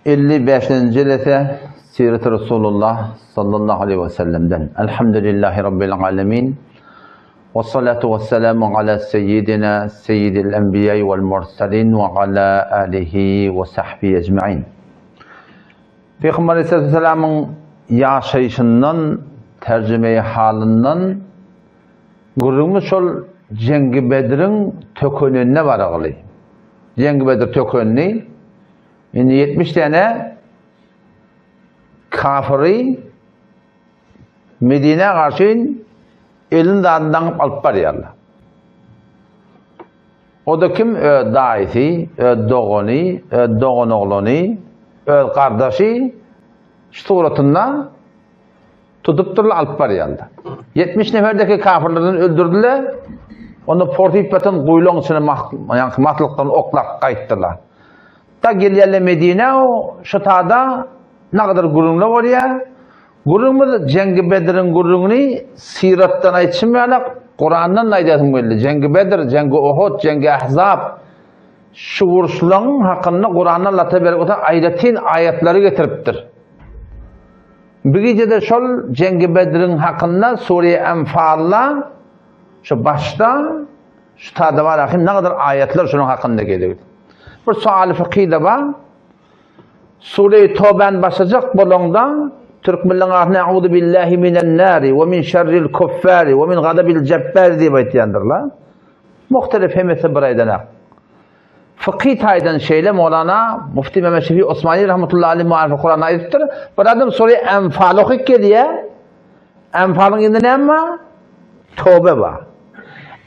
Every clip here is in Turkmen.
55-nji jelese Sirat Resulullah sallallahu aleyhi ve sellem'den. Elhamdülillahi Rabbil alemin. Ve salatu ve selamu ala seyyidina seyyidil enbiya vel mursalin ve ala alihi ve sahbihi ecmain. Peygamber aleyhisselamın ýaşaýşyndan, terjimeýi halyndan gürrüňimiz şol Jeňgi Bedriň tökenenine baragly. Jeňgi Bedr tökendi. Indi 70 däne kafyry Medinä garşy elin zadyny daňyp alyp barýarlar. O-da kim? Öz daýysy, öz dogany, öz doganoglany, öz gardaşy şu suratynda tutupdyrlar, alyp barýarlar. 70 neferdeki kafirlerden öldürdiler. Onda porsyp ýatan guýularyň içine ýaňky maslykdan oklap gaýtdylar. Da gelýärler Medinä, şu tada nagadar gürrüňler bolýar. Gürrüňimiz Jeňgi Bedriň gürrüňini syratdan aýtşym ýalak, Kurandan aýdasym geldi. Jeňgi Bedr, Jeňgi Uhud, Jeňgi Ahzab şu uruşlaryň hakynda Kuranda Allah tebarek we taala aýratyn aýatlary getiripdir. Bu gijede şol Jeňgi Bedriň hakynda Sure Enfalda şu başda şu tada bar ahim nägadar aýatlar şunuň hakynda gelip. Bir sual fıkhi-de bar. Sure-i Tobäni başlajak bolaňda, türkmenleň arasynda Euzu billahi minen nari we min şerril kuffari we min gadabil jebbari diýip aýtýandyrlar. Muhtelif hemmesi bir aýdanak. Fykhy taýdan şeýle Mowlana Mufti Mehmet Şefi Osmani rahmetullahi aleyh Muarif Kuranda aýdypdyr. Bir adam sure Enfal okyp gelýär. Enfalyň indi näme bar? Tobe bar.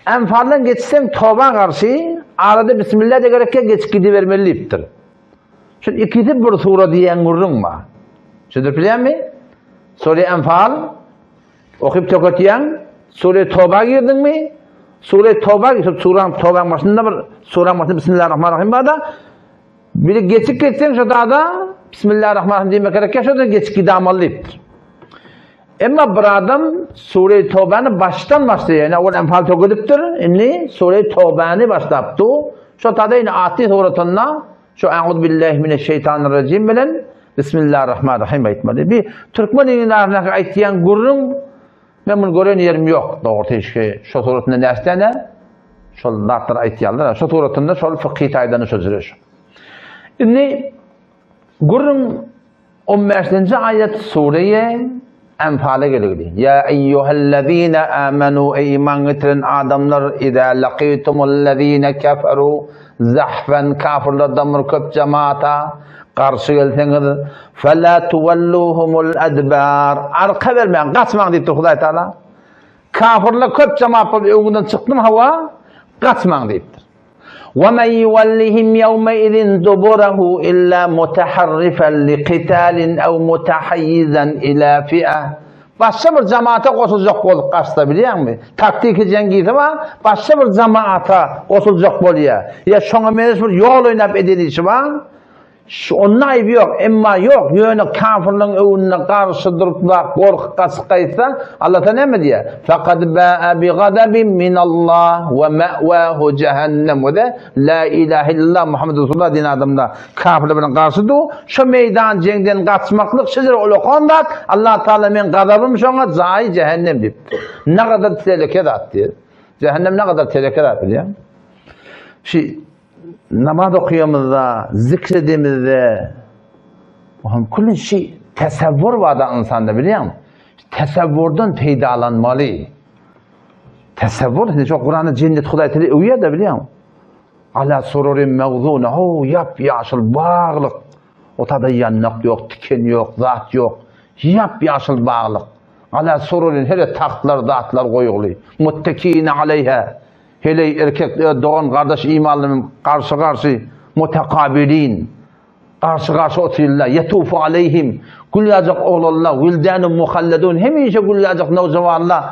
Enfaldan geçseň toba garşy arada bismillah de gerekýär geçip gidibermeli diýipdir. Şu ikisi bir sura diýen gürrüň bar. Düşündirip bilýärmi? Sure Enfal okyp töketýäň, Sure Toba girdiňmi? Sure Toba, suraň Tobaň başynda bir suraň başynda Bismillahirrahmanirrahim bar-da. Biri geçip geçseň şo da Bismillahirrahmanirrahim diýmek gerek, şo da geçip gidamaly diýipdir. Emma bir adam Sure Tobany başdan başlaýar. Ýani owal Enfal tökülipdir, indi Sure Tobany başlapdy. Şo tada indi atly suratynda şu A'udhu billahi mineşşeýtanirrajim bilen Bismillahirrahmanirrahim aýtmaly. Bir türkmen iliniň arasyndaky aýtýan gürrüň men muny gören ýerim ýok. Dogrusy işki şo suratynda näsdene şol zatlar aýtýarlar. Şo suratynda şol fykhy taýdan şo jüre şu. Indi gürrüň On bäşinji aýat Sureýe Enfala gelgili. Ýa eýýuhellezine amenu eý iman getiren adamlar iza laqitumullezine keferu zahfen kafirlerden bir köp jemaata garşy gelseňiz fela tuwalluhumul adbar arka bermäň gaçmaň diýipdir Hudaý Taala. Kafirler köp jemaat bolup öňüňden çykdym hawa gaçmaň diýipdir. وَمَنْ يُوَلِّهِمْ يَوْمَئِذٍ دُبُرَهُ إِلَّا مُتَحَرِّفًا لِقِتَالٍ أَوْ مُتَحَيِّزًا إِلَى فِئَةٍ Başga bir jamaata goşuljak bolup gaçsa bilýäňmi? Taktiki jeňgisi bar, başga bir jamaata goşuljak bolýar. Ýa şoňa meňzeş bir ýol oýnap eden işi bar. Şu onda aýby ýok, emma ýok, ýöne kafirligiň öňünde garşy durup zat gorkup gaçyp gaýtsa, Alla näme diýýär? Faqad ba'a bi gadabin minallah we ma'wahu jahannam we de la ilaha illallah Muhammed Resulullah diýen adamda kafirler bilen garşy dur. Şu meýdan jeňden gaçmaklyk şejer ulakan zat, Allah Taala men gazabym şoňa jaýy jähennem diýipdir. Ne gadar teleke zat diýär. Jähennem ne gadar teleke zat bilýän. Şu Namaz okaýamyzda, zikr edemizde, ohm kulli şey tesewwur barda insanda bilýäňmi? Tesewwurdan peýdalanmaly. Tesewwur, indi şu Kuranda cennet Hudaý tili öwýär-de bilýäňmi? Ala sururin mawzuna, ho ýap ýaşyl baglyk. Otada ýandak ýok, tiken ýok, zat ýok. Ýap ýaşyl baglyk. Ala sururin hele tagtlar, zatlar goýugly. Muttekine aleýha. Heleý erkek öz dogan gardaş imanly bilen garşy garşy mutakabilin garşy garşy otyrlar. Ýetufu aleýhim gül ýajak oglanlar wildanun muhalladun hemişe gül ýajak nowjawanlar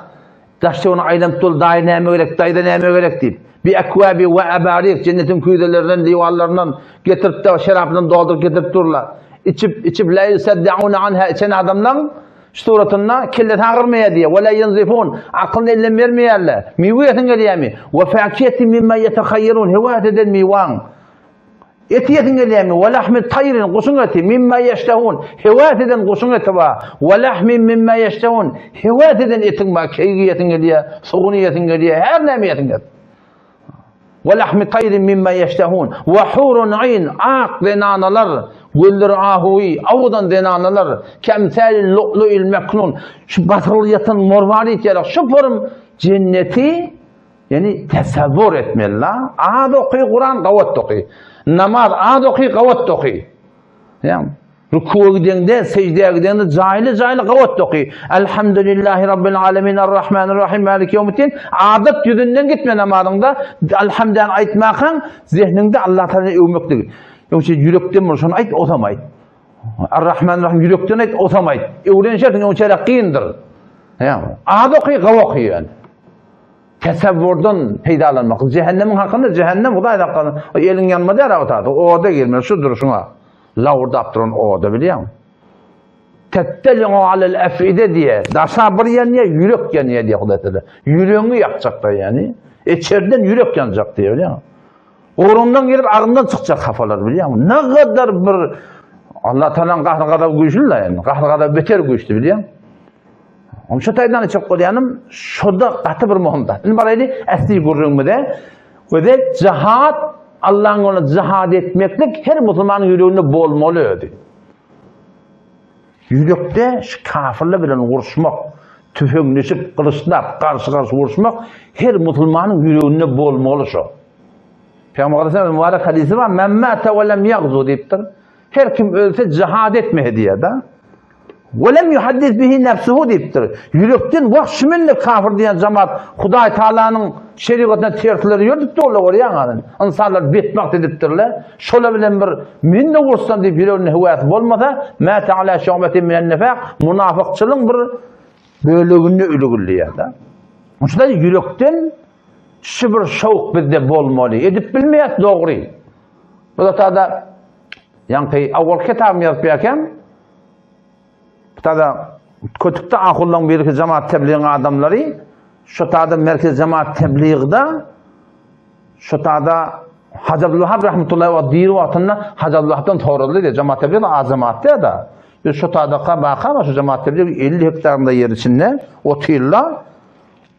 daş-töweregine aýlanyp dur daýy näme gerek daýza näme gerek diýip. Bi ekwabi we abarik jennetiň küýzelerinden liwanlaryndan getirip-de şerapdan dolduryp getirip durlar. Içip içip la yusaddauna anha içen adamlaň Şu suratynda kellesi agyrmaýar diýýär. Ve la ýenzifun, akylyny elden bermeýärler. Miwe iýesiň gelýärmi? Ve fakiyetin mimma ýetehaýýerun, höwes eden miwaň. Et iýesiň gelýärmi? Ve lahmi taýrin, guşuň eti, mimma ýeştehun, hewes eden guşuň eti bar. Ve lahmi mimma ýeştehun, hewes eden etiň bar, keýik iýesiň gelýär, sugun iýesiň gelýär, her näme iýesiň gelýär. Ve lahmi taýrin mimma ýeştehun, ve hurun aýn, ak zenanalar, gözleri ahuwy, owadan zenanalar, kemsälil lu'lu'il meknun, şu basyrylyp ýatan morwarit ýaly, şu forum jenneti Ýani tesewwur etmeli la. Az oky Kuran gawat oky. Namaz az oky gawat oky. Ýa rukuwa gideňde, sejdä gideňde jaýly jaýly gawat oky. Elhamdülillahi rabbil alamin arrahmanirrahim maliki ýewmiddin. Adat ýüzünden gitme namazyňda. Alhamdany aýtmakaň zehniňde Allah Taala öwmekdigi. Ýogsa ýürekden bol şony aýt, osam aýt. Arrahmanirrahim ýürekden aýt, osam aýt. Öwrenişersiň, öňçäräk kyndyr. Ýa az oky, gaw oky ýöne. Tesewwurdan peýdalanmak. Jähennemiň hakynda jähennem Hudaý saklasyn. O eliň ýanmady ýa rahat. Oda girmeli şudur şuňa. Lawurdap duran oda bilýäňmi? Tetteli'u alel efide diýe. Daşa bir ýanýa, ýürek ýanýa diýe Hudaý Teala. Ýüregiňi ýakjak da ýani. Içerden ýürek ýanjak diýe bilýäňmi? Ugrundan gelip agyndan çykjak hafalar bilýäňmi? Ne gadar bir Allah Taalanyň gahry-gazaby güýçli da ýani. Gahry-gazaby beter güýçli bilýäňmi? Onuň şu taýdan içip bolýanym şoda gaty bir möhüm zat. Indi baraýly äsli gürrüňimize. Göze jihad Allaň ýolunda jihad etmeklik her musulmanyň ýüreginde bolmaly özi. Ýürekde şu kafirler bilen uruşmak, tüfeňleşip, gylyçlap, garşy-garşy uruşmak her musulmanyň ýüreginde bolmaly şo. Pygamber Aleyhisselam mübarek hadisi bar, Men mate we lem yagzu diýipdir. Her kim ölse jihad etmese diýýär-de. We lem yuhaddis bihi nefsuhu diýipdir. Ýürekden wah şu mende kafir diýen jamaat Hudaý Taalanyň şerigatyna tersleri ýördüp durlar görýäň hany. Ynsanlar betbagt edipdirler. Şolar bilen bir men-de uruşsam diýip ýüreginde höwäsi bolmasa, mate ala şu'betin minen nifak, munafykçylygyň bir böleginde ölügül diýýär-de. Şunda ýürekden şu bir şowk bizde bolmaly. Edip bilmeýäs dogry. Bu da Ýaňky awalky kitabymy ýazyp ýörkäm, bu tada Kötükde ahullaň birki jemaat tebligiň adamlary şu tada merkez jemaat tebligde şu tada Hajy Abdülwahab rahmetullahi wa diri wagtynda Hajy Abdülwahabdan soraldy diýip jemaat teblig az jemaat diýdi. Biz şu tada ka baka şu jemaat teblig 50 hektarynda ýer içinde otyrlar.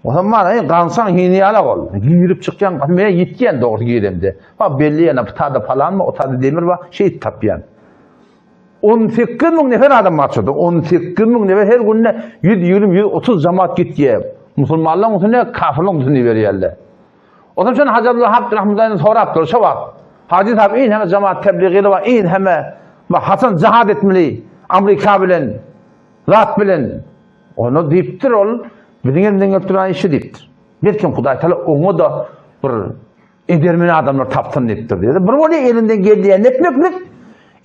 Otam mana eý gansaň hini ýalak ol. Girip çykýan men ýitýän dogrusy giremde. Ha belli ýene bu tada palan bar, o tada demir bar, şeýdip tapýan. 18 müň nefer adam bar şurada. 18 müň nefer her günde 120, 130 jamaat gitýär. Musulmanlaryň üstüne kafirlaryň üstüne berýärler. Otam şony Hajy Abdulwahab rahmetullahi sorapdyr şo wagt. Hajy sahab iň heme jamaat tebligileri bar, iň heme haçan jihad etmeli Amerika bilen, zat bilen. Onda diýipdir ol, biziň elimizden gelip duran işi diýipdir. Belki Hudaý Taala oňa-da bir edermen adamlar tapsyn diýipdir diýdi. Bir bolýa elinden gelýän etmeklik,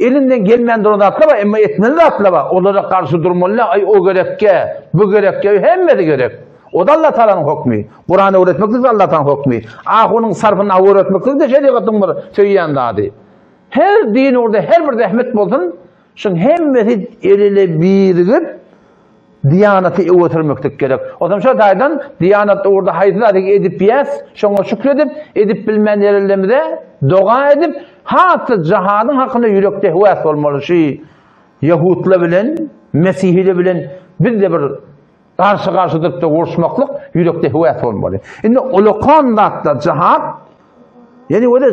elinden gelmän duran zatlar bar, emma etmeli zatlar bar. Olara garşy durmaly, aý o gerekge, bu gerekge, hemmesi gerek. O da Allah Taalanyň hökmi. Kurany öwretmeklik de Allah Taalanyň hökmi. Ahunyň sarfyny öwretmeklik de şerigatyň bir söýýän zady. Her din ugurda her bir zähmet bolsun, Şuň hemmesi el-ele birigip, diýanaty öwürmeklik gerek. Onsoň şo taýdan diýanat ugurda haýsy zady edip ýäs, şoňa şükür edip, edip bilmän ýerlerimize doga edip, has-da jahadyň hakynda ýürekde höwes bolmaly. Şu ýehudlar bilen, mesihiler bilen biz-de bir Garşy-garşy durup-da uruşmaklyk ýürekde höwes bolmaly. Indi ulakan zatlar jihad, ýani öle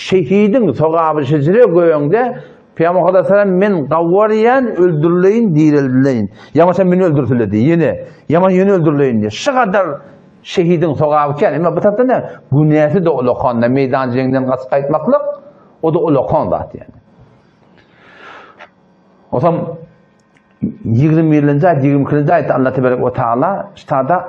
şehidiň sogaby şejere göýeňde Pygamber sallallahu men gawarýan öldürileýin, direldileýin. Ýa bolmasa meni öldürsünler diýdi. Ýene, ýa ýene öldürileýin diýdi. Şu gadar şehidiň sogaby kän. Emma bu tarapdan näme? Günäsi-de ulakan-da, meýdan jeňden gaçyp gaýtmaklyk, o-da ulakan zat ýani. Osam 21-nji aýat, 22-nji aýatda Allah tebarek we taala ştada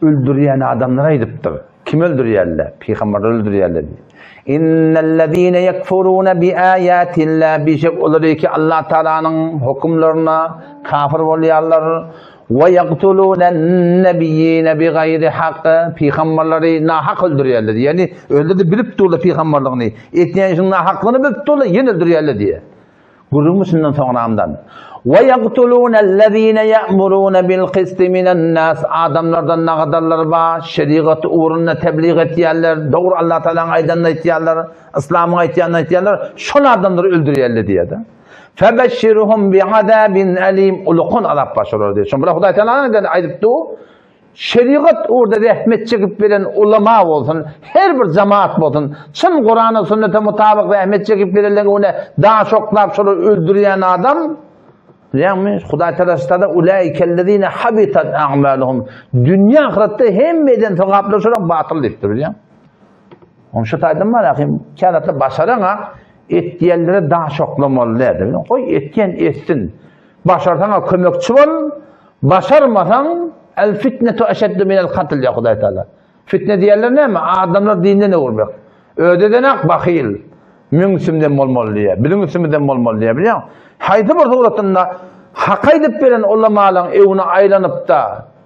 öldürýän adamlara aýdypdyr. Kim öldürýärler? Pygamberleri öldürýärler diýip. Innellezine yekfuruna bi ayatillah bişek olar ki Allah Taalanyň hökümlerine kafir bolýarlar. We yaqtuluna nebiyyine bi gayri hak. Pygamberleri nahak öldürýärler. Ýani öldürdi bilip durlar pygamberligini. Etýän işiň nahaklygyny bilip durlar, ýene öldürýärler diýip. Gürrüň şundan soňramdan. Ve yaqtulunellezine ya'muruna bil qisti minen nas adamlardan nagadarlar bar, şerigat ugrunda tebliğ etýärler, dogry Allah Taalanyň aýdanyny aýtýarlar, Yslamyň aýtýanyny aýtýarlar, şol adamlary öldürýärler diýýär. Febeşşirhum bi'azabin alim ulukan azap bar şolara diýýär. Şoňa Hudaý Taala aýdypdy, Şerigat ugurda zähmet çekip gelen ulama bolsun, her bir jemaat bolsun, çyn Kurana sünnete mutabyk zähmet çekip gelenleň öňüne daş oklap şolary öldürýän adam, bilýäňmi, Hudaý Tagala ulaikellezine habitat a'maluhum, dünýä ahyretde hemme eden sogaplary şolaň batyl diýipdir, bilýäňmi? Onuň şu taýdan bar ahim, käratda başaraňa etýänlere daş oklamaly däldir. Goý etýän etsin. Başarsaňa kömekçi bol, başarmasaň el fitnetu eşeddu minel katl diýýär Hudaý Taala. Fitne diýenler näme? Adamlar dinden öwürmek. Özi edenak bahyl. Meň üstümden bolmaly diýýär. Biziň üstümizden bolmaly diýýär, bilýäňmi? Haýsy bir suratynda hak aýdyp beren ulamalaryň öwüne aýlanypda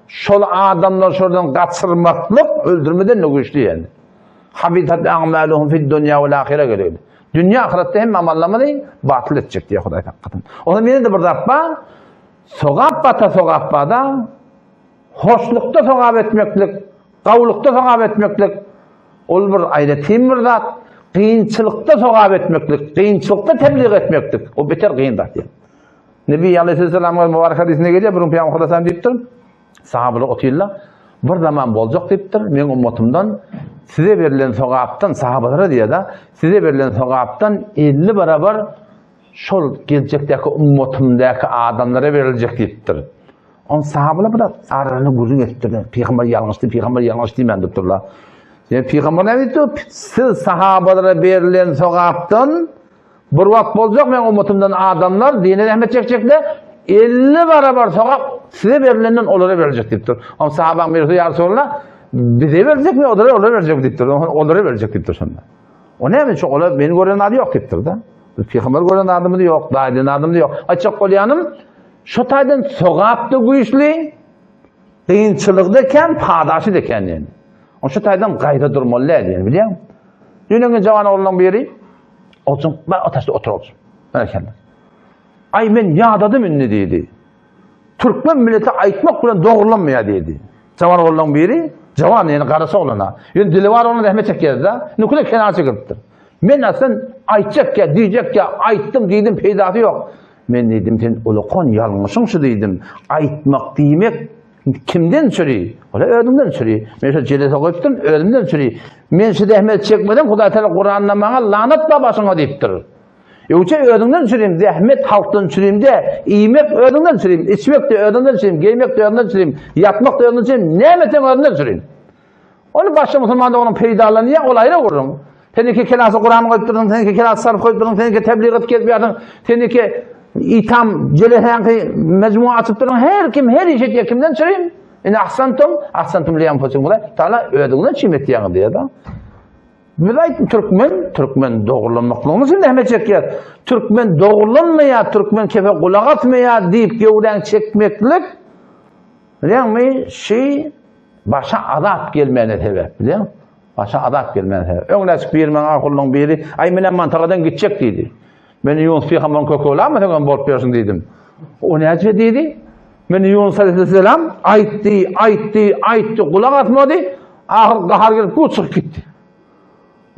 şol adamlary şordan gaçyrmaklyk öldürmeden-de güýçli ýaly. Habitat a'maluhum fid dunýa wal ahire gerekli. Dünýä ahyretde hemme amallarymyzy batyl etjek diýýär Hudaý hakykatyn. Onda meni-de bir zat bar. Sogap bata sogap bada. Hoşlukda sogap etmeklik, gawlukda sogap etmeklik ol bir aýratyn bir zat. Kynçylykda sogap etmeklik, kynçylykda tebliğ etmeklik o beter kyn zat diýýär. Nebi Aleyhisselamyň mübarek hadysynda gelýär, bir gün Pygamber Hudaý diýipdir. Sahabalar otyrlar. Bir zaman boljak diýipdir, meň ummatymdan size berlen sogapdan, sahabalara diýýär-de, size berlen sogapdan 50 barabar şol geljekdäki ummatymdaky adamlara beriljek diýipdir. On sahabalar biraz aralarynda gürrüň edipdirler. Pygamber ýalňyşdy, pygamber ýalňyş diýmän durupdyrlar. Ýa pygamber näme diýipdir? Siz sahabalara berlen sogapdan Bir wagt boljak meň ummatymdan adamlar dine zähmet çekjekler, 50 barabar sogap size berilenden olara beriljek diýipdir. Oň sahabaň birisi ýa Resulallah, bize beriljekmi, olara olara beriljek diýipdir. Olara beriljek diýipdir şonda. O näme üçin olar meni gören ady ýok diýipdir-de. Biz pygamber gören adymyz ýok, daýy adymyz ýok. Aýtjak bolýanym, şu taýdan sogap da güýçli, kynçylygy-da kän, padaşy-da kän ýaly. O şu taýdan gaýda durmaly däl ýaly, bilýäňmi? Düýn jawan oglanlaryň biri Olsun, ben ataşda otur olsun. Berekella. Ay men ýadadym indi diýdi. Türkmen milleti aýtmak bilen dogrulanmaýar diýdi. Jawan oglanlaryň biri, jawan ýani garasy oglana. Ýöne dili bar oglan zähmet çekýär-de. Nukle kenar çekipdir. Men aslan aýtjak ýa, diýjek ýa, aýtdym diýdim peýdasy ýok. Men diýdim sen ulakan ýalňyşyň şu diýdim. Aýtmak diýmek Kimden çüri? Ola özüňden çüri. Men şu jelese goýupdym, özümden çüri. Men şu zähmet çekmesem, Hudaý Teala Kuranda maňa lanat bar başyňa diýipdir. Ýogsa özüňden çürim, zähmet halkdan çürimde, iýmek özüňden çürim, içmek de özüňden çürim, geýmek de özüňden çürim, ýatmak da özüňden çürim, näme etseň özüňden çürim. Ony başga musulman doganyň peýdalanýar, ol aýra gürrüň. Sen iki kelasy Kuran goýup durdyň, sen iki kelasy sarf goýup durdyň, sen iki tebligat gezip ýatyň, sen iki itam jelesäňki mejmua açyp durdyň. Her kim her iş etýär, kimden çürim? In ahsantum, ahsantum li anfusikum. Hudaý Taala özüňden çürim etýäňiz diýýär-de. Biz aýtdy türkmen, türkmen dogrulanmaklygyny üçin zähmet çekýär. Türkmen dogrulanmaýar, türkmen kefe gulak asmaýar diýip göwräň çekmeklik Bilýäňmi, şi başa azap gelmegine sebäp, bilýäňmi? Başa azap gelmegine sebäp. Öňläçik bir maňa ahulynyň biri, aý menem mantagadan gitjek diýdi. Men Ýunus pygamberyň köki bolarmy sen hem bolup ýörsüň diýdim. O näçe diýdi? Men Ýunus aleyhisselam aýtdy, aýtdy, aýtdy, gulak asmady. Ahyr gahar gelip bu çykyp gitdi.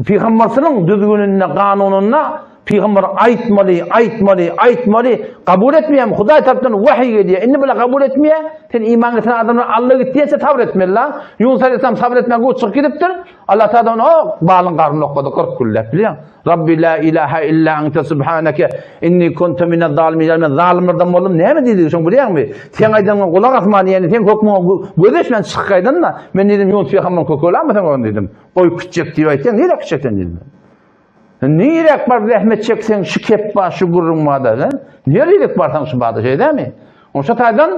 Pygamberçiligiň düzgüninde, kanunynda pygamber aýtmaly, aýtmaly, aýtmaly, kabul etmeýän Hudaý tarapdan wahyý gelýär. Indi bular kabul etmeýär. Sen iman getiren adamlar Alla gitýänçä sabyr etmeli la. Ýunus aleyhisselam sabyr etmän gowy çykyp gidipdir. Allah Taala ony o balyň garnyna oklady 40 günläp bilýäň. Rabbi la ilaha illa ente subhaneke inni kuntu minez zalimin. Men zalymlardan boldum. Näme diýdi şoň bilýäňmi? Sen aýdanyňa gulak asman, ýani sen hökmüňe göz eşmän çykyp gaýdan-da. Men diýdim Ýunus pygamberyň köki bolarmy sen oňa diýdim. Goýup gitjek diýip aýtýaň, nirä gitjek sen diýdim. Niräk baryp zähmet çekseň, şu kep bar, şu gürrüň bar-da, he? Niräk barsaň şu bar-da, şeý dälmi? Oňşa taýdan,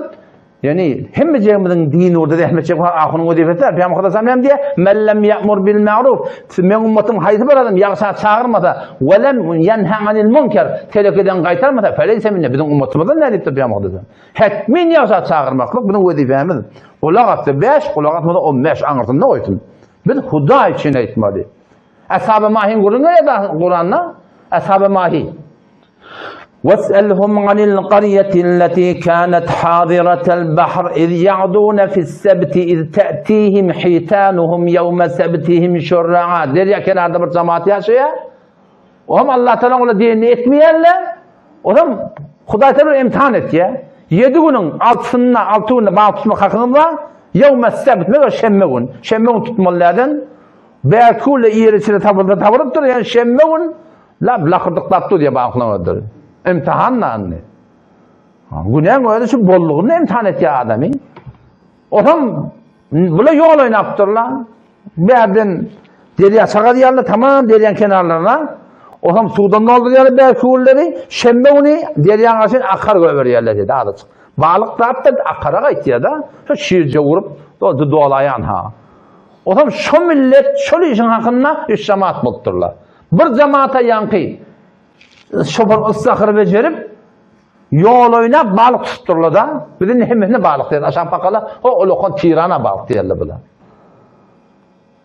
ýani hemmejigimiziň din ugrunda zähmet çekmek ahunyň wezipesi däl. Pygamber Hudaý näme diýýär? Men lem ýa'mur bil ma'ruf. Meň ummatym haýsy bir adam ýagşa çagyrmasa, we lem ýenha anil munker, telekeden gaýtarmasa, feleýse minne, biziň ummatymyzdan däl diýipdir Pygamber Hudaý. Hetmin ýagşa çagyrmaklyk biziň wezipemiz. Gulak assa 5, gulak asmasa 15 aňyrsynda goýsun. Biz Hudaý üçin aýtmaly. Ashab-y Mahin gürrüň berýär Kuranda. Ashab-y Mahi. Wes'elhum anil qarýetilleti kânet hâziretel bahr iz ýa'dûne fis-sebti iz te'tîhim hitanuhum ýewme sebtihim şurra'a. Derýa kenarda bir jemaat ýaşaýar. Olam Allah Taala ola diýenini etmeýärler. Olam Hudaý Taala imtihan etýär. Ýedi günüň altysynda, alty günde balyk tutmak hakyňyz bar. Ýewme sebt, meger şenbe gün. Şenbe gün tutmaly däden. Belki ýeri içinde tapylsa tapylypdyr. Ýani şenbe gün Lap lakyrdyklap dur diýe balyklaň özleri. Imtihan da indi. Günäň özi şu bollugyny imtihan etýär adamy. Otam bula ýol oýnapdyrlar. Bärden derýa çagarýarlar tamam derýaň kenarlaryna. Otam suwdan doldurýarlar bär küwürleri. Şenbe güni derýaň aşyn akar goýberýärler diýdi azajyk. Balyk zat da akara gaýtýar-da. Şu şirje urup doldy dolaýan ha. Otam şo millet şol işiň hakynda üç jamaat bolupdyrlar. Bir jamata ýaňky şoför yssahyry bejerip, ýol oýnap balyk tutupdyrlar-da. Biz indi hemmesine balyk diýýäris. Aşak bakala, ho, ulakan tirana balyk diýerler bular.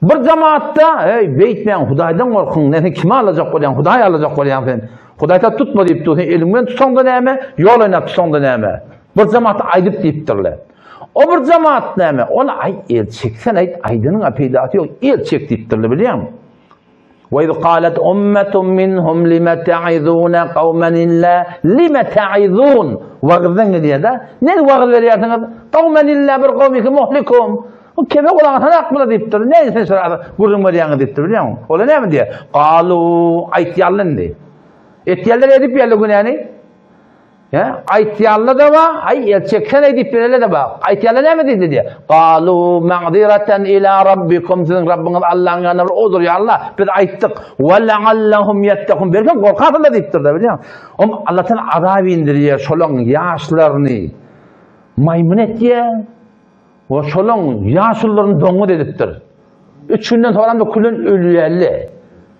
Bir jamatda, eý, beýtmäň, Hudaýdan gorkuň, ne sen kimi alajak bolýaň, Hudaý alajak bolýaň sen. Hudaý ta tutma diýip dur, sen eliň bilen tutaňda näme, ýol oýnap tutaňda näme? Bir jamata aýdyp diýipdirler. O bir jamat näme? Ol aý, el çeksen aýt, aýdanyňa peýdasy ýok, el çek diýipdirler, bilýäňmi? Ve iz qalet ummetun minhum lime ta'izuna kawmen illa lime ta'izun wagyzdan gelýär-de. Ne wagyz berýärsiňiz? Kawmen illa bir kawmi ki muhlikum. O kebe gulagyna sanak bula diýipdir. Ne sen şura gürrüň berýäňiz diýipdir bilýäňmi? Olar näme diýýär? Galu aýtýarlar indi. Etýärler edip ýerler günäni. Hä? Aýtýanlar-da bar, aý, el çeksene diýip berenler-de bar. Aýtýanlar näme diýdi diýýär. Galu magziratan ila rabbikum siziň Rabbyňyz Allahyň ýanynda bir uzur ýa-Allah, biz aýtdyk. Wa la'allahum ýettekun. Belki gorkarsyňlar diýipdir-de, bilýäňmi? Om Allah Taala azap indirýär şolaň ýaşlaryny maýmyn etýär. We şolaň ýaşulularyny doňuz edipdir. Üç günden soňram-da külen ölýärler.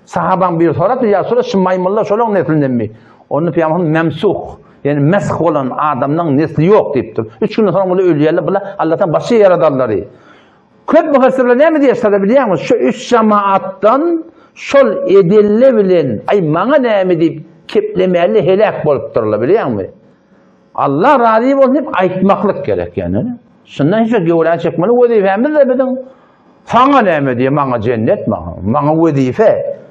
Sahabaň biri sorapdyr, Ýa Resulallah, şu maýmynlar şolaň neslindenmi? Onda Pygamberimiz memsuh, ýagny mesh bolan adamlaň nesli ýok diýipdir. Üç günden soňra bular ölýärler, bular Allahdan başga ýaradanlary. Köp müfessirler näme diýýärler bilýäňmi? Şu üç jemaatdan şol edelle bilen, aý maňa näme diýip keplemäli heläk bolupdyrlar bilýäňmi? Allah razy bolsun diýip aýtmaklyk gerek ýani. Şundan hiç göwrä çekmeli wezipemiz de biziň. Saňa näme diýe, maňa jennet maňa, maňa wezipe.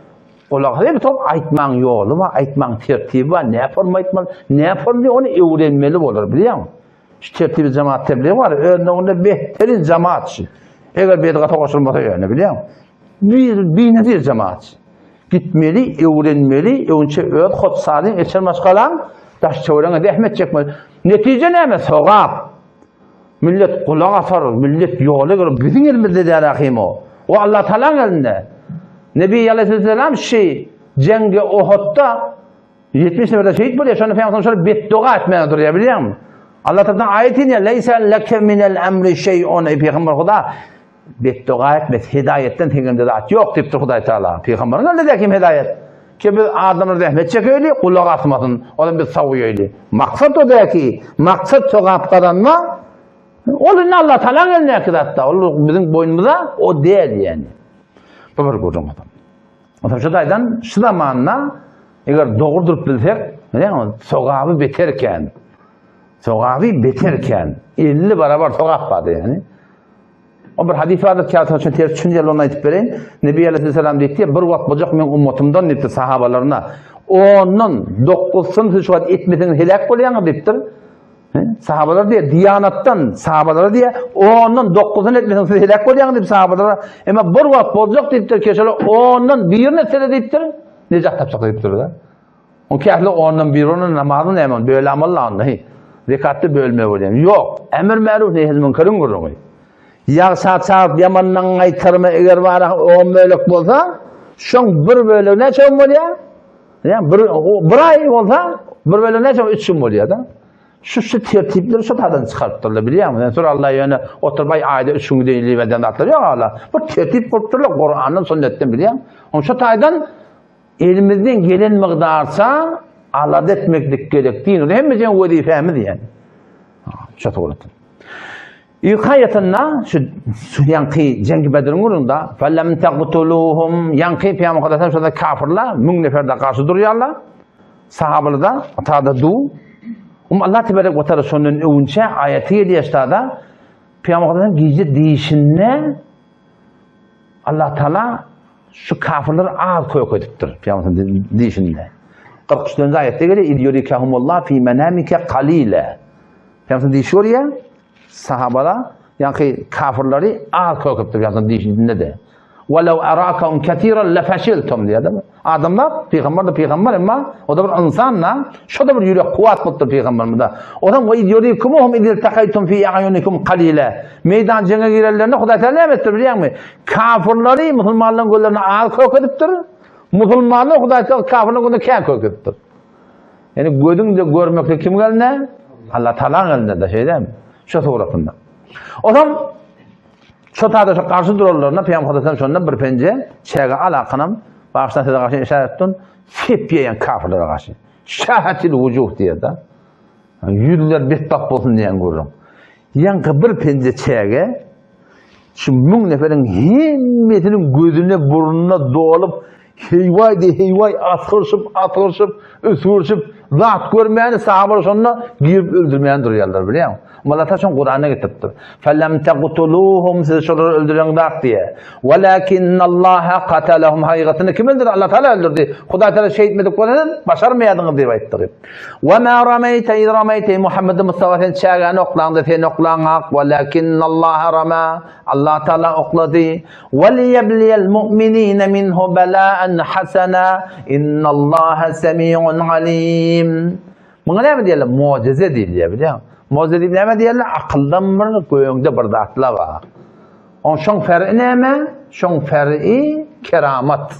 Olar her top aýtmaň ýoly bar, aýtmaň tertibi bar, näme forma aýtmaly, näme forma ony öwrenmeli bolar, bilýäňmi? Şu tertibi jemaat tebliğ bar, öz nowunda behterin jemaat şu. Eger bedgata goşulmasa ýöne, bilýäňmi? Bir binezir jemaat. Gitmeli, öwrenmeli, öňçe öz hotsalyň, eçer maşgalaň, daş töweregiňe zähmet çekmeli. Netije näme? Sogap. Millet gulak asar, millet ýola girer. Biziň elimizde däl ahim o. O Allah Taalaň elinde. Nebi aleyhisselam şi jeňge Ohudda 70 neferde şehit bolýar. Şonda Peygamber şol betdoga etmäge durýar, bilýäňmi? Allah tarapyndan aýat inýär, Leýsa leke minel emri şeý'un eý Peygamber Huda Betdoga etmez, hidaýetden seň elinde zat ýok diýipdir Hudaý Taala. Pygamberiň elinde kim hidaýet? Ki biz adamlar zähmet çekeýli, gulak asmasyn, olam biz sowuýaýly. Maksat o däki, maksat sogap gazanma. Ol indi Allah Taalaň elindäki zatda, ol biziň boýnumyza o däl ýani. Bu bir gürrüň adam. Onsoň şu taýdan şu zamanda eger dogry durup bilsek, näme sogaby beter kän. Sogaby beter kän. 50 barabar sogap bar ýani. O bir hadys bardyr, käbir üçin ters düşünýärler, ony aýdyp bereýin. Nebi aleyhisselam diýipdir, bir wagt boljak meň ummatymdan diýipdir sahabalaryna. Ondan dokuzsyny siz şu wagt etmeseňiz heläk bolýaňyz diýipdir. Sahabalar diýýär, diýanatdan sahabalara diýýär, ondan dokuzyny etmeseňiz siz heläk bolýaňyz diýip sahabalara. Emma bir wagt boljak diýipdir, keşele ondan birini etse-de diýipdir, nejat tapjak diýipdir. O kähli ondan bir onun namazy näme on böle amal onda hi. Zekatda bölme bolýar. Ýok. Emir märuf nehiz münkeriň gürrüňi. Ýagşa çagyp ýamandan gaýtarma eger bara on bölek bolsa, şoň bir bölegi näçe gün bolýar? Ýa bir bir aý bolsa, bir bölegi näçe üç gün bolýar da. Şu şu tertipleri şu tadan çykarypdyrlar bilýäňmi? Sen sur Allah ýöne oturyp aý aýda üç gün gideýin diýip zatlar ýok ala. Bu tertip gurupdyrlar Kurandan, sünnetden bilýäň. Oň şu taýdan Elimizden gelen mygdarça alada etmeklik gerek din. Hemmejeň wezipemiz ýani. Şu suratda. Ilk aýatynda şu ýaňky Jengi Bedriň gürrüňde felem taqtuluhum ýaňky Pygamber Hudaý şonda kafirler 1000 neferde garşy durýarlar. Sahabalarda atada du. Um Allah tebarek we taala şondan öwünçä aýaty gelýär ştada. Pygamberimiz gije diýişinde Allah Taala şu kafirleri az kök edipdir. Pygamberimiz diýişinde. 43-nji aýatda gelýär, "İz yurikahumullah fi manamika qalila." Pygamberimiz diýişi görýär, sahabala, ýa-ki kafirleri az kök edipdir Pygamberimiz diýişinde-de. Walaw arakahum kesiran lefeşiltum diýýär. Adamlar pygamber de pygamber emma o da bir insan da şo da bir ýürek kuwwat bolupdyr pygamberimize. Olam we yurikumuhum iz iltakaytum fi a'yunikum qalila. Meýdan jeňe girenlerinde Hudaý Taala näme etdi bilýäňmi? Kafirleri musulmanlaryň gözlerine az kök edipdir. Musulmanlar Hudaý Taala kafirleriň gözüne kän kök edipdir. Ýani gözüň de görmekde kim gelne? Allah Taala gelne de şeýdemi? Şu suratynda. Olam Şo taýda şo garşy duranlaryna Pygamber Hudaýdan şonda bir penje çäge alakanam bagşdan size garşy işaret etdim. Sep ýeýen kafirlere garşy. Şahatil wujuh diýer-de. Ýüzler betbagt bolsun diýen gürrüň. Ýaňky bir penje çäge şu müň neferiň hemmesiniň gözüne burnuna dolup heýwaý diýe heýwaý asgyryşyp asgyryşyp üsgürişip zat görmäni sahabalar şonda girip öldürmän durýarlar bilýäňmi? Allah Taala şony Kuranda getiripdir. Felem taqtuluhum siz şolary öldüreňzak diýe. Walakinnallaha qatalahum hakykatyny kim öldürdi? Allah Taala öldürdi. Hudaý Taala şeýtmedik bolsa başarmaýardyňyz diýip aýtdy. Wa ma rameýte iz rameýte Muhammed Mustafa sen çägäni oklaňda sen oklaňak. Walakinnallaha rama Allah Taala oklady. Waliyebliyel mu'minine minhu bala'an hasana innallaha semi'un alim. Muňa näme diýerler? Mujize diýilýär, bilýäňmi? Mujize diýip näme diýerler? Akyldan bir, göňde bir zatlar bar. Oň şoň fer'i näme? Şoň fer'i keramat.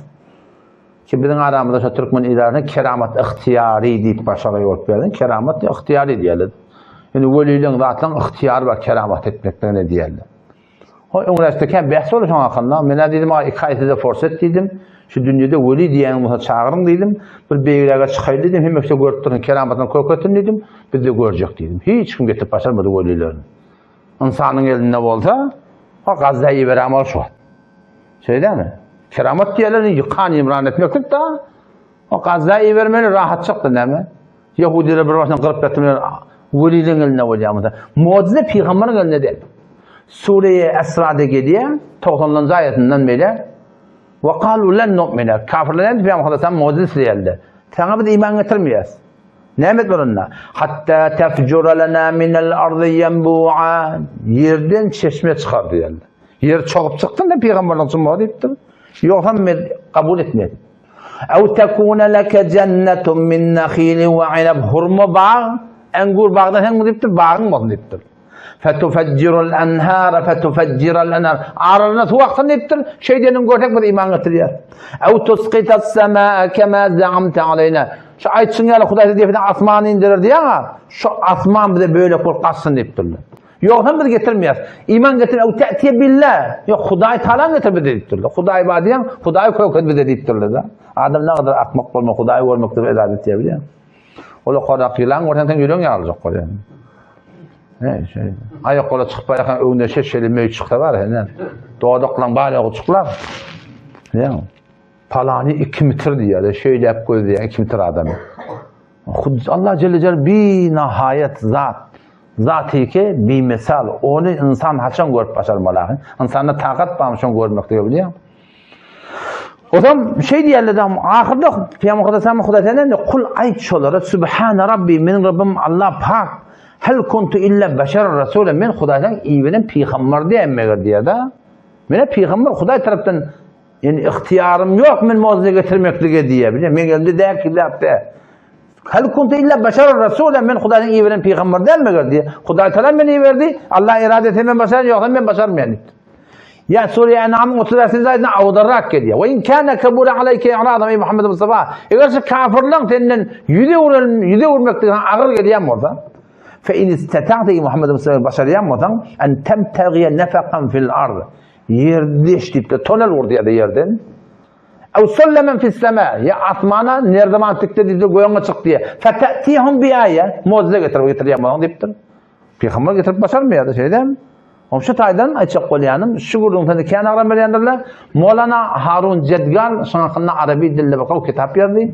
Ki biziň aramyzda şo türkmen idarasynda keramat ygtyýary diýip başagaý bolup berdi. Keramat ygtyýary diýerler. Ýöne welileň zatlaryň ygtyýary bar keramat etmekligine diýerler. O öňräkde kän bäs boldy şoň hakynda. Men-ä diýdim, a iki aý size forsat diýdim. Şu dünýede weli diýýäniň bolsa çagyryň diýdim. Bir beýigräge çykaýly diýdim, hemme kişi görüp dursun, keramatyny kökesin diýdim. Biz-de görjek diýdim. Hiç kim getirip başarmady welilerini. Ynsanyň elinde bolsa, o gazda iberem ol şu wagt. Şeýdemi? Keramat diýerler, ýykan ýymran etmeklik da. O gazda ibermeli rahatçykdy näme? Ýehudiler bir başyna gyryp ýatyrlar, welileň elinde bolýar musa. Mujize pygamberiň elinde däl. Sure-i Esra'da gelýär, 90-njy aýatyndan beýle. Wa qalu lan nu'mina. Kafirler näme diýip Hudaý sen mujize isleýärler. Saňa biz iman getirmeýäris. Näme etmeli onda? Hatta tafjura lana minel ardy yanbu'a. Ýerden çeşme çykar diýerler. Ýer çogup çyksyn da pygamberlik üçin bor diýipdir. Ýogsam men kabul etmeýän. Ew tekune leke jennetun min nahilin we inab hurma bag, engur bagdan hem diýipdir, bagyň bolsun diýipdir. Fetufejjirul enhara fetufejjiral enhar. Aralarynda suw aksyn diýipdir. Şeýdeniň görsek biz iman getirýär. Ew tusqitas semaa kema zaamte aleyna. Şu aýtşyň ýaly Hudaý size depeden asmany indirer diýýäň-a, şu asman bize bölek bolup gaçsyn diýipdirler. Ýogsam biz getirmeýäris. Iman getir, ew te'tiye billah. Ýok, Hudaý Taala getir bize diýipdirler. Hudaý bar diýen, Hudaý köket bize diýipdirler-de. Adam ne kadar akmak bolma, Hudaýy görmek diýip ezap etýär bilýän. Ol okardak ýylan görseň sen ýüregiň ýaryljak bolýar. He, şeý. Aýak gola çykyp barýarkaň öňüne şeşeli möý çyksa bar, hene. Dodaklaň bar ýogy çyklar. Bilýäňmi? Palany 2 metr diýýär, şeýläp gözleýän 2 metr adamy. Hud Allah Celle Celaluhu binahaýat zat. Zatyky bimesal. Ony insan haçan görüp başarmaly ahy. Ynsanda takat barmy şony görmeklige bilýäň. Ozam şeý diýerler de ahyrda Pygamber Hudaý Hudaý senden kul aýt şolara Subhane Rabbi meniň Rabbim Allah pak. Hel kuntu illa beşer rasule men Hudaýdan iberen pygamber diýen meger diýer-de. Mene pygamber Hudaý tarapdan Yani ygtyýarym ýok men mujize getirmeklige diýýär. Bilýän, men elimde däl ki zat däl. Hal kuntu illa başar rasula men Hudaýyň iberen pygamber däl meger diýýär. Hudaý Taala meni iberdi. Allah irade etse men başaryn, ýogsa men başarmaýan diýdi. Ya sure En'amyň 35-nji aýatynda awdarrak gelýär. Ve in kana kabura aleyke i'radum ey Muhammed Mustafa. Eger şu kafirleň senden ýüz öwrel, ýüz öwürmeklige agyr gelýän bolsa, fe in istata'te ey Muhammed Mustafa başarýan bolsaň, en temtagiye nefekan fil ard. Ýer deş diýipdir, tonel gurdy ýa-da ýerden. Ew sullemen fis sema, ýa asmana nerdiwan tikdi diýipdir, göňe çyk diýe. Fete'tihum bi aýe, mujize getirip getirýän bolsaň diýipdir. Pygamber getirip başarmaýardy, şeýdem. Oň şu taýdan aýtjak bolýanym, şu gürrüň seni kän agram berýändirler. Molana Harun Jedgal şoň hakynda arabi dilde bir gowy kitap ýazdy.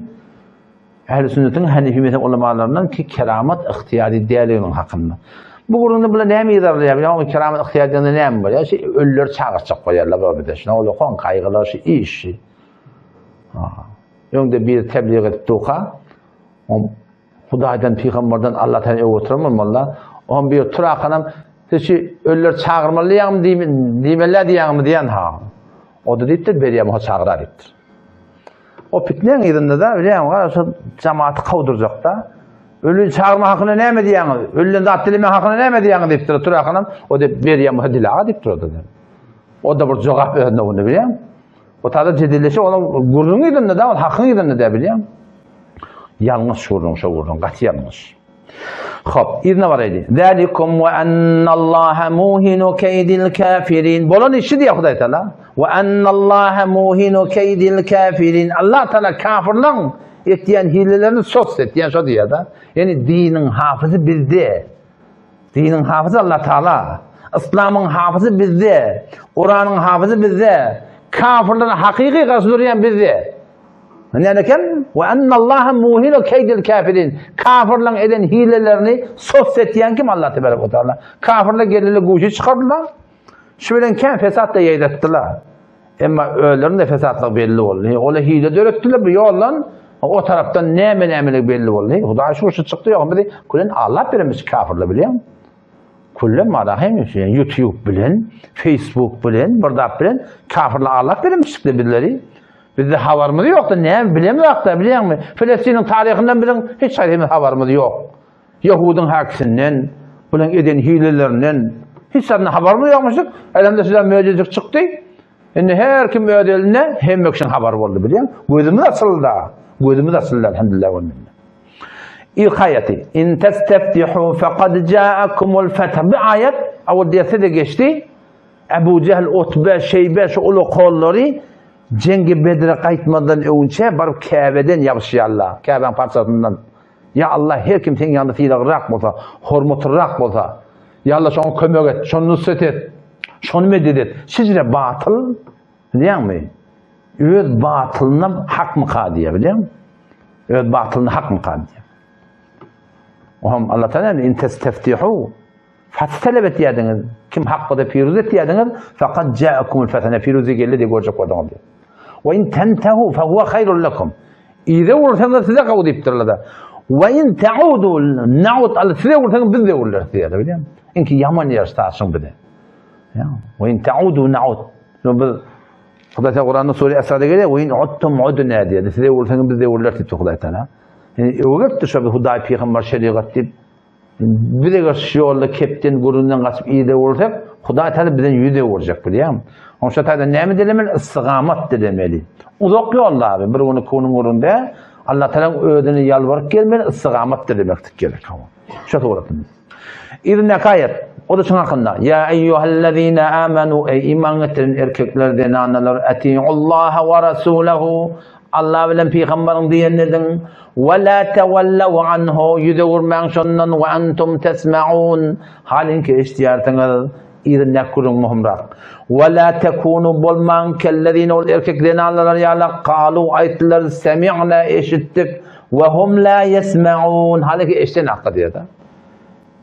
Ähli sünnetiň Hanefi mezhep ulamalaryndan ki keramat ygtyýary däldiginiň hakynda. Bu gürrüňde bular näme yzarlaýar? Bilýän o keramat ygtyýary diýende näme bolýar? Şu ölüleri çagyrtjak bolýarlar bu bize. Şuna ol gaýgylar şu iş. Öňde biri tebliğ edip durka, Hudaýdan, pygamberden, Allahdan öw oturan bolmaly. Oňam bir turakanam siz şu ölüleri çagyrmaly diýýäňmi diýmeli diýýäňmi diýen ha. O da diýipdir, berýän o çagyrar diýipdir. O pitneň yzynda da bilýäňmi, gara şu jamaty kowdurjak-da. Ölüni çagyrma hakynda näme diýýäňiz? Ölüden zat dileme hakynda näme diýýäňiz diýipdir turakanam. O da berýän o dilaga diýipdir o da. O da bir jogap özüne onda bilýäňmi? O tada jedelleşip onuň gürrüň yzynda da, ol hakyň yzynda da bilýäňmi? Ýalňyş gürrüň şo gürrüň, gaty ýalňyş. Hop, yzyna baraýly. Zalikum we ennallaha muhinu keýdil kafirin. Bolan işi diýýär Hudaý Taala. We ennallaha muhinu keýdil kafirin. Allah Taala kafirleň etýän hilelerini sos etýän şo diýýär-de. Ýani diniň hafyzy bizde. Diniň hafyzy Allah Taala. Yslamyň hafyzy bizde. Kuranyň hafyzy bizde. Kafirlere hakyky garşy durýan bizde. Näme eken? Ve ennallaha muhinu keydil kafirin. Kafirlerin eden hilelerini sos etýän kim Allah tebarek ve taala. Kafirler geldiler güýji çykardylar. Şu bilen kän fesat da ýaýratdylar. Emma özlerinde fesatlyk belli boldy. Olar hile döretdiler bu ýoldan. O tarapdan näme nämelik belli boldy. Hudaý şu şu çykdy ýok. Bizi külen Allah bermiş kafirler bilýän. Külen mara hem YouTube bilen, Facebook bilen, bir zat bilen kafirler Allah bermiş bizleri. Bizde habarymyz ýokdy, näme bilemzok-da, bilýäňmi? Filistiniň taryhyndan biziň hiç haýsymyz habarymyz ýok. Ýehudyň häkisinden, bularyň eden hilelerinden hiç zatdan habarymyz ýokmuşdyk. Elhamdülillah şular möjejik çykdy. Indi her kim öz elinde, hemme kişiniň habary boldy, bilýäň? Gözümiz açyldy. Gözümiz açyldy, elhamdülillah we minne. Ilk aýaty, In testeftihu faqad ja'akumul feth. Bu aýat awal derse de geçdi. Ebu Jehl, Utbe, Şeýbe şu uly kollary Jeňgi Bedre gaýtmazdan öňçe baryp Käbeden ýabyşýarlar, Käbäň parçasyndan. Ýa Allah, her kim seň ýanyňda sylaglyrak bolsa, hormatlyrak bolsa, ýa Allah şoňa kömek et, şony nusrat et, şony medet et. Şeýle batyl, bilýäňmi? Öz batylynam hakmyka diýýär, bilýäňmi? Öz batylyny hakmyka diýýär. Oňam Allah Taala in testeftihu Fath talap etýärdiňiz. Kim hak bolsa piruz etýärdiňiz. Fakat ja'akumul fath. Ine piruzy geldi diýip görjek bolduňyz diýip. Wa in tantahu fa huwa hayrun lakum. Yza ursaňyz size gowy diýipdirler-de. Wa in ta'udu na'ud al size ursaňyz biz de urlarys diýýärler bilýäňmi? Inki ýaman ýer ştaşyň bize. Ýa wa in ta'udu na'ud. Biz Hudaý Taala Kuranda sure Esra'da gelýär, "Wa in udtum udna" diýýär. Size ursaňyz biz de urlarys diýipdir Hudaý Taala. Ýani öwrüpdir şo Hudaý pygamber şerigat diýip Biz eger şu ýolda kepden, gürrüňden gaçyp yza öwürsek, Hudaý Taala bizden ýüz öwürjek bilýäňmi? Oň şu taýdan näme dilemeli? Istigamat dilemeli. Uzak ýolda abi, bir gün iki günüň gürrüňi däl. Allah Taalaň özüne ýalbaryp gelmeli, istigamat dilemeklik gerek. Şu suratynda. Yzyndaky aýat, o da şuň hakynda. Ýa eýýuhellezine amanu, eý iman getiren erkekler, zenanalar, atiullaha we rasulahu, Allah bilen pygambaryň diýenini ediň. Ve la tewellaw anhu, ýüz öwürmäň şondan, ve entum tesma'un, halinki eşidýärsiňiz. Yzyndaky gürrüň möhümrak. Ve la tekunu, bolmaň, kellezine, ol erkek zenanlar ýaly, kalu, aýtdylar, semi'na, eşitdik, ve hum la yesma'un, halinki eşiden hakda diýýär-de.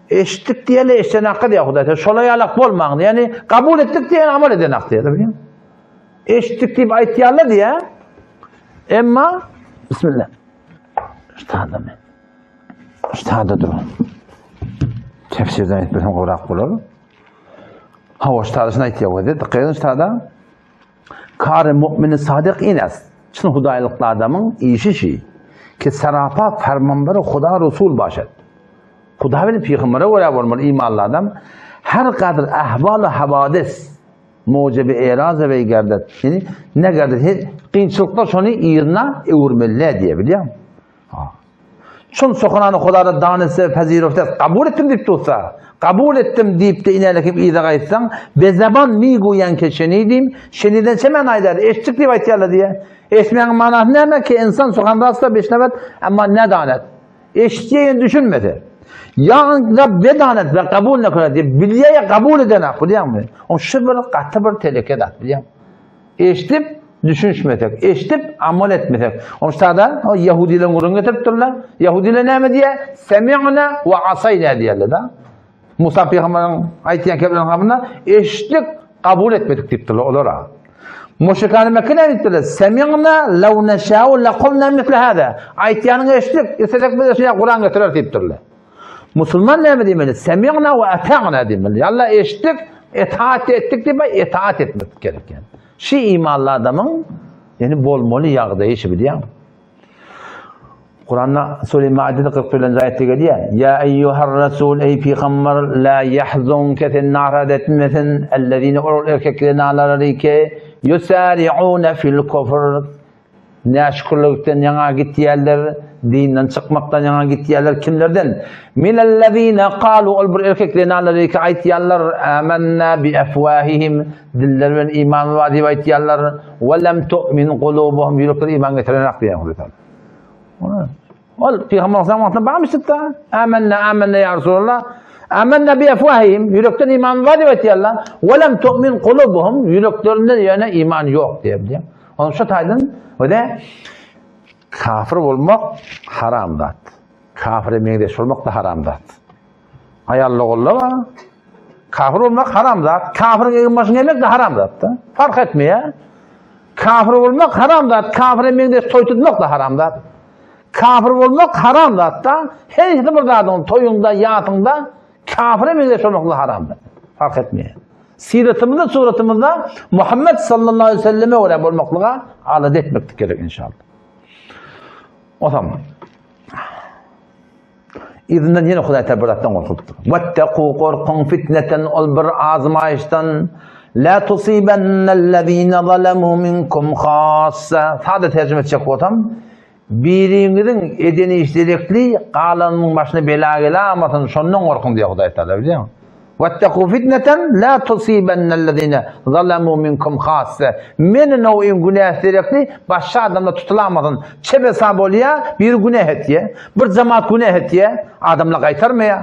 Eşitdik diýeli, eşiden hakda diýýär Hudaý. Şolar ýalak bolmaň, ýagny kabul etdik diýen amal eden hakda diýýär, bilýäňmi? Eşitdik diýip aýtýarlar diýä. Emma Bismillah. Ştada men. Ştada dur. Tefsirden aýtmasam gowrak bolar. Hawa, ştada şunu aýtýar wezi. Dikkat edin ştada. Kar mu'mini sadyk ines. Çyn hudaýlykly adamyň işi şi. Ki sarapa fermanbary Huda Resul başet. Huda bilen pygambere görä bolmaly imanly adam. Her kadr ahwal havadis Mujebi eraza we gerdet. Ýani ne gerdet? Her kynçylyklar şony yzyna öwürmeli diýe bilýän. Ha. Şol sokanany Hudada danese fezirofte kabul etdim diýip dursa, kabul etdim diýip de inälekip yza gaýtsaň, bezeban mi guýan ke şenidim, şeniden çemen aýdar, eşitdik diýip aýtýarlar diýe. Eşitmegiň manasy näme ki insan sokan rastla beşnebet, emma ne danet. Eşitýän düşünmese. Ýa bedanet we kabul ne kılar diýip bilýär kabul eden ak bilýärmi? O şu bir gaty bir teleke zat bilýärmi? Eşidip. düşünişmesek, eşidip amal etmesek. Onuň sada o ýahudileriň gürrüňini getiripdirler. Ýahudiler näme diýýär? Semi'na we asayna diýýärler-de. Musa pygamberiň aýtýan kepleriniň hakynda eşitdik, kabul etmedik diýipdirler olara. Müşrikany Mekke näme diýipdirler? Semi'na law neşâ'u lekulna misle hâzâ. Aýtýanyňy eşitdik, islesek biz şeýle Kuran getireris diýipdirler. Musulman näme diýmeli? Semi'na we ata'na diýmeli. Ýa Allah eşitdik, itaat etdik diýip, itaat etmek gerek ýani. Şu imanly adamyň ýani bolmaly ýagdaýy şu bilýäňmi? Kuranda Sure Maidede 41-nji aýatda gelýär. Ýa eýýuhar rasul eý pygamber la ýahzunke sen narahat etmesin ellezine ol erkek zenanlary ki ýusari'une fil kufr näşükürlikden ýaňa gitýärler, dinden çykmakdan ýaňa gitýärler kimlerden? Minellezine kalu ol bir erkek zenanlary ki aýtýarlar amanna bi afwahihim diller bilen iman bar diýip aýtýarlar we lem tu'min gulubuhum ýürekleri iman getirenak diýen Hudaý. Ol Pygamber sallallahu aleyhi ve sellem barmyşdyk-da. Amenna, amenna ya Resulallah. Amenna bi efwahihim. Ýürekden iman bar diýip aýtýarlar. We lem tu'min kulubuhum. Ýüreklerinde ýöne iman ýok diýip diýip. Onuň şu taýdan we kafir bolmak haram zat. Kafire meňzeş bolmak da haram zat. Aýal ogullar bar. Kafir bolmak haram zat. Kafirin egin başyny geýmek de haram zat da. Fark etmeýär. Kafir bolmak haram zat. Kafire meňzeş toý tutmak da haram zat. Kafir bolmak haram zat da. Her bir zadyň toýuňda, ýasyňda kafire meňzeş bolmak da haram zat. Fark etmeýär. Siratymyzda, suratymyzda Muhammed sallallahu aleyhi ve selleme görä bolmaklyga alada etmeklik gerek inşallah. O zaman Yzyndan ýene Hudaý Teala bir zatdan gorkupdyr. Wettaqu gorkuň fitneten ol bir azmaýyşdan la tusibennellezine zalemu minkum hassa. Sada terjime etjek bolsam, biriňiziň eden işi derekli galanyň başyna bela gelamasyn, şondan gorkuň diýýär Hudaý Teala, bilýäňmi? Wettaqu fitneten la tusibennellezine zalemu minkum hassa. Meni nowyň günäsi derekli başga adamlar tutulamasyn. Çebesa bolýa, biri günä etýä. Bir jemaat günä etýä, adamlar gaýtarmaýa.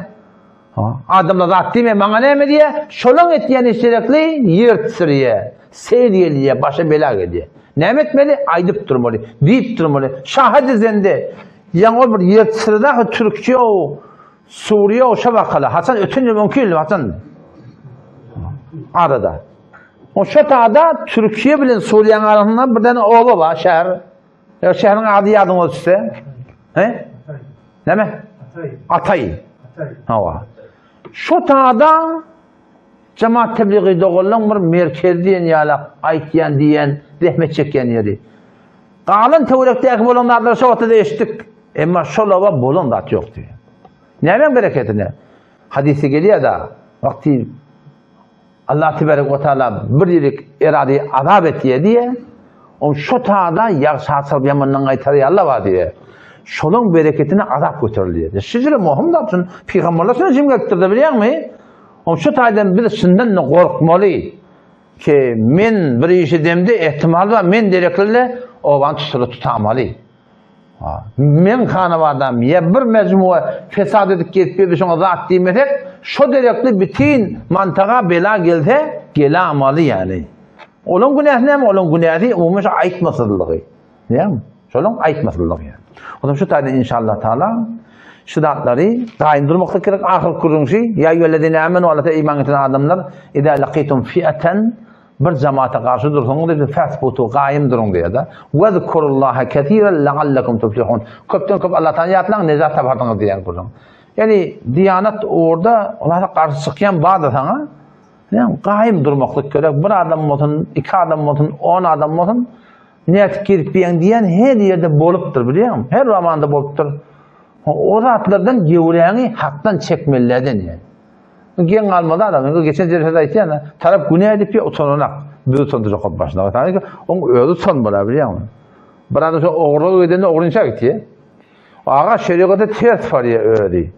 Adamlar zat diýmeýä, maňa näme diýä? Şolaň etýän işi derekli ýer titrýä, sel gelýä, başa bela gelýä. Näme etmeli? Aýdyp durmaly, diýip durmaly. Şahydy zende. Ýaňy ol bir ýer titredi ahy türkçe o Suriýe o şo wakalar. Haçan öten ýyl, öňki ýyl haçan? Arada. O şo tada Türkiýe bilen Suriýanyň arasynda bir däne oba bar, şäher. Ýa şäheriň ady ýadyňa düşse? He? Näme? Ataý. Ataý. Hawa. Şo tada Jemaat tebligi doganlaryň bir merkezi diýen ýaly aýtýan diýen zähmet çekýän ýeri. Galan töwerekdäki bolan zatlary şo wagtda eşitdik. Emma şol oba bolan zat ýokdy. Nämäň bereketine? Hadysda gelýär-de, wagty Allah tebarek we taala bir ýerik erady azap etýär diýe, on şo tada ýagşy açylyp ýamandan gaýtarýarlar bar diýe. Şolaň bereketine azap göterilýär. Şeýle möhüm zat şun pygamberler şuna jim gelipdir-de bilýäňmi? On şu taýdan biz şundan gorkmaly. Ki men bir iş edemde ehtimal bar men derekli obany tutuly tutamaly. Men hanabadam ýa bir mejmua fesat edip gezip ýördi şoňa zat diýmesek, şo derekli bitin mantaga bela gelse, gelamaly ýaly. Olaň günäsi näme? Olaň günäsi umumy şo aýtmasyzlygy. Näme? Şolaň aýtmasyzlygy ýaly. Onsoň şu taýdan inşallah taala şu zatlary gaýym durmaklyk gerek. Ahyrky gürrüň şu, ýa eýýühellezine amenu Allata iman getiren adamlar, idâ lakitum fi'aten Bir jamaata garşy dursaňyz diýdi, fesbutu, gaýym duruň diýýär-de. Wezkurullaha kesiren la'allakum tuflihun. Köpden köp Allah Taala ýatlaň, nejat taparsyňyz diýýän gürrüň. Ýani diýanat ugurda olara garşy çykýan bar-da saňa, ýani gaýym durmaklyk gerek. Bir adam bolsun, iki adam bolsun, on adam bolsun, nädip girip diýen diýen her ýerde bolupdyr, bilýäňmi? Her zamanda bolupdyr. O zatlardan gewräňi hakdan çekmelilerden ýani. Geň galmaly adam. Indi geçen jelsede aýtýan, tarap günä edip ýa utananak. Biz utandyrjak bolup başyna. Sanki oň özi utanmaly bilýäňmi? Bir adam şo ogurlyk edende ogrynça gitýär. Aga şerigata ters barýar özi.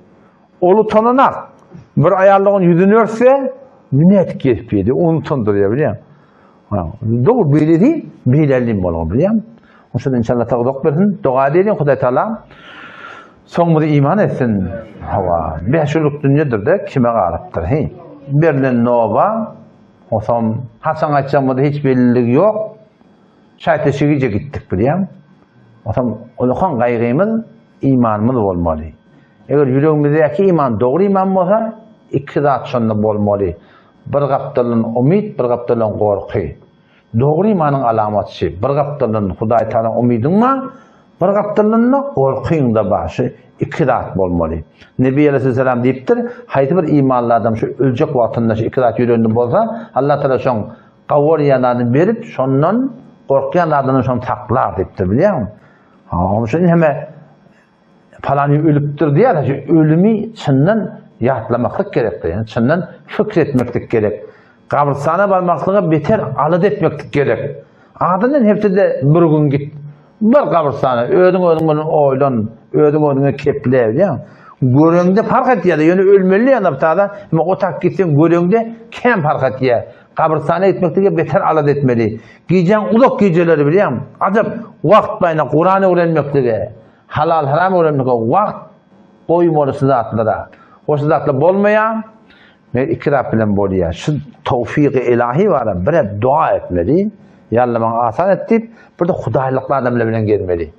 Ol utananak. Bir aýallygyň ýüzüni örtse, günä edip gezip ýedi. Ony utandyrýar bilýäňmi? Dogry beýlesi beýlellim bolmaly bilýäňmi? Oşada inşallah tawfyk bersin. Doga edeliň Hudaý Taala. Soňumyzy iman etsin. Hawa, bäşgünlük dünýedir-de, kime galypdyr, heý. Berlen noba, osam, haçan gaýtjagymyzda hiç belliligi ýok. Şaýtda şu gije gitdik bilýäň. Onsoň ulakan gaýgymyz imanymyz bolmaly. Eger ýüregimizdäki iman dogry iman bolsa, iki zat şonda bolmaly. Bir gapdaldan umyt, bir gapdaldan gorky. Dogry imanyň alamaty, bir gapdaldan Hudaý Tagala umydyň bar, bir gapdaldan-da gorkyň-da bar. Şu iki zat bolmaly. Nebi aleyhisselam diýipdir, haýsy bir imanly adam şu öljek wagtynda şu iki zat ýüreginde bolsa, Allah Tagala şoň gawarýan zadyny berip, şondan gorkýan zadyndan şony saklar diýipdir, bilýäňmi? Ha, onuň üçin hem Palany ölüpdir diýýär, şu ölümi çyndan ýatlamaklyk gerekdir, ýagny çyndan pikir etmeklik gerek. Gabrystana barmaklyga beter alada etmeklik gerek. Azyndan hepdede bir gün git. Bar gabrystana, özüň özüň bilen oýlan, özüň özüňe keple, bilýäňmi? Göreňde parh etýär, ýöne ölmeli ýa nabtada, emma o tak gitseň göreňde kän parh etýär. Gabrystana gitmeklige beter alada etmeli. Gijäň uzak gijeleri bilýäňmi? Ajap wagt baýna Kuran öwrenmeklige. Halal haram öwrenmeklige wagt goýmaly şu zatlara. O şu zatlar bolmaýar. Men iki zat bilen bolýar. Şu towfygy ilahi bara bire dua etmeli. Ýa Allah maňa asan et diýip, bir de hudaýlykly adamlar bilen gezmeli.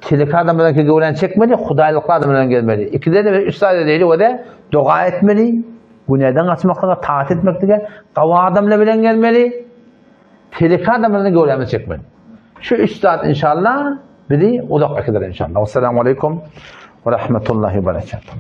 Telek adam bilen göwrän çekmeli, hudaýlykly adam bilen gezmeli. Ikiden de üç zat edeli o da dua etmeli, günäden gaçmaklyga, taat etmeklige, gawy adamlar bilen gezmeli. Telek adam bilen göwrämizi çekmeli. Şu üç zat inşallah bizi uzak äkider inşallah. Assalamu aleykum ve rahmetullahi ve berekatuhu.